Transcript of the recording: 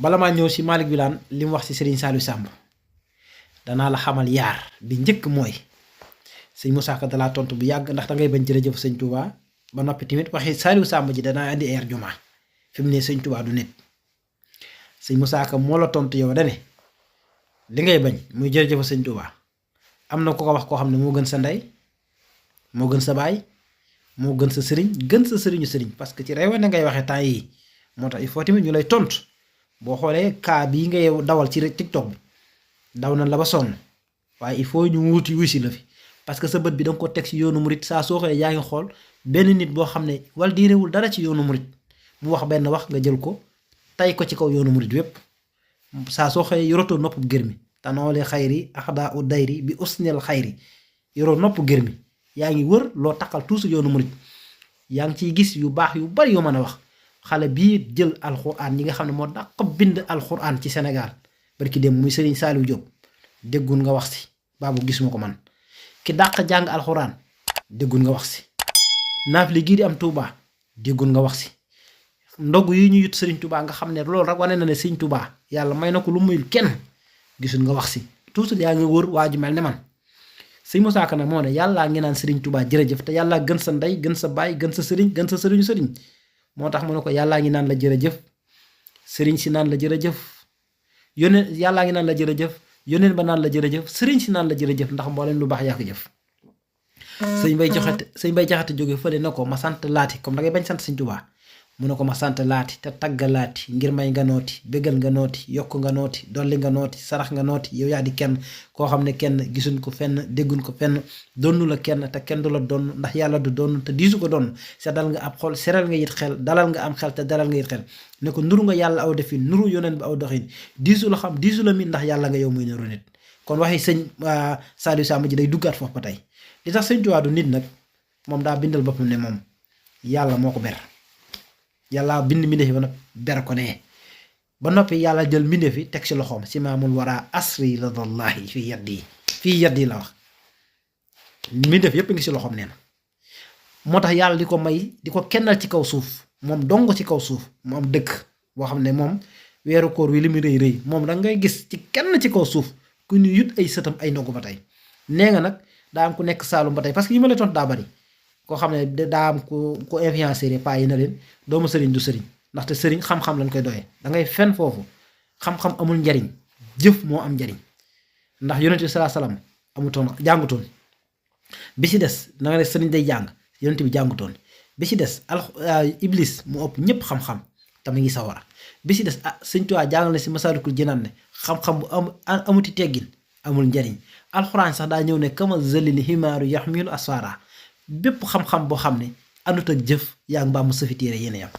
bala maa ñëw si Malick Wilane li mu wax si Serigne Saliou Samb danaa la xamal yaar bi njëkk mooy sëñ Moussa Ka dalaa tontu bu yàgg ndax dangay bañ jërëjëf sëñ Touba ba noppi tamit waxi Saliou Samb ji danaa andi air juma fi mu ne sëñ Touba du nit sëñ Moussa Ka moo la tontu yow dane li ngay bañ muy jërëjëf sëñ Touba am na ku ko wax koo xam ne moo gën sa ndey moo gën sa baay moo gën sa sëriñ gën sa sëriñu sëriñ parce que ci réew ne ngay waxee temps yii moo tax il faut tamit ñu lay tontu boo xoolee cas bii ngay dawal ci TikTok bi daw na la ba sonn waaye il faut ñu wuti wisi la fi parce que sa bët bi da nga ko teg ci yoonu murit saa soo xoolee yaa ngi xool benn nit boo xam ne wala diirewul dara ci yoonu murit mu wax benn wax nga jël ko tay ko ci kaw yoonu murit wépp saa soo xoolee yorotoo nopp gër mi tanoole xayri axdaa u dayri bi usnel xayri yoroo nopp gër mi yaa ngi wër loo takkal tuusu yoonu murit yaa ngi ciy gis yu baax yu bari yoo mën a wax xale bii jël alxuraan yi nga xam ne moo dàq bind alxuraan ci Sénégal barki dem muy Serigne Saliou Diop déggul nga wax si baabu gisuma ko man ki dàq jàng alxuraan déggul nga wax si naafile gii di am Touba déggul nga wax si ndog yi ñu yut Serigne Touba nga xam ne loolu rek wane na ne Serigne Touba yàlla may na ko lu muyul kenn gisul nga wax si toujours yaa ngi wër waa ju mel ne man sëñ Moussa Ka nag moo ne yàllaa ngi naan Serigne Touba jërëjëf te yàllaa gën sa ndey gën sa baay gën sa sëriñ gën sa sëriñu sëriñ moo tax mu ne ko yàllaa ngi naan la jërëjëf sëriñ si naan la jërëjëf yónneen yàllaa ngi naan la jërëjëf yónneen ba naan la jërëjëf sëriñ si naan la jërëjëf ndax mbooleen lu baax yaa ko jëf sëñ bay jaxate jóge fële ne ko ma sant laati comme da ngay bañ sant sëñ Touba mu ne ko ma sant laati te tagga laati ngir may nga nooti bégal nga nooti yokk nga nooti dolli nga nooti sarax nga nooti yow yaa di kenn koo xam ne kenn gisuñ ko fenn dégguñ ko fenn donnu la kenn te kenn du la donn ndax yàlla du donn te diisu ko donn seddal nga ab xol seral nga yit xel dalal nga am xel te dalal nga yit xel ne ko nuru nga yàlla aw defin nuru yoneen bi aw doxin diisu la xam diisu la mit ndax yàlla nga yow muy nuru nit kon waxi sëñ Saliou Samb ji day duggaat foofu ba tey li tax sëñ Tuubaa du nit nag moom daa bindal boppam ne moom yàlla moo ko ber yàlla bind mbindeef yi ba noppi ber ko ne ba noppi yàlla jël mbindeef yi teg ci loxoom si maamul waraa asri ladallahi fii yaddi la wax mbindeef yépp ngi ci loxoom nee na moo tax yàlla di ko may di ko kennal ci kaw suuf moom dong ci kaw suuf mu am dëkk boo xam ne moom weeru koor wi li mu rëy rëy moom da ngay gis ci kenn ci kaw suuf ku ñu yut ay sëtam ay ndogu ba tey nee nga nag daa am ku nekk Saalum ba tey parce que yi ma lay tontu daa bari koo xam ne daa am ku influenceur paa yi na leen doomu sëriñ du sëriñ ndaxte sëriñ xam-xam lañ koy doyee da ngay fen foofu xam-xam amul njariñ jëf moo am njariñ ndax yonent bi salaa salaam amutoon jàngutoon bi ci des na nga ne sëriñ day jàng yonent bi jàngutoon bi ci des iblis mu ëpp ñëpp xam-xam te mu ngi sawara bi ci des sëñ Tuubaa jàngal na si Masaalikul Jinaan ne xam-xam bu amuti teggin amul njariñ alxuraan sax daa ñëw ne kama zalili himaaru yaxmilu asfara bépp xam-xam boo xam ne àndut ak jëf yaa ngi mbaa mu sëfi téere yéen yam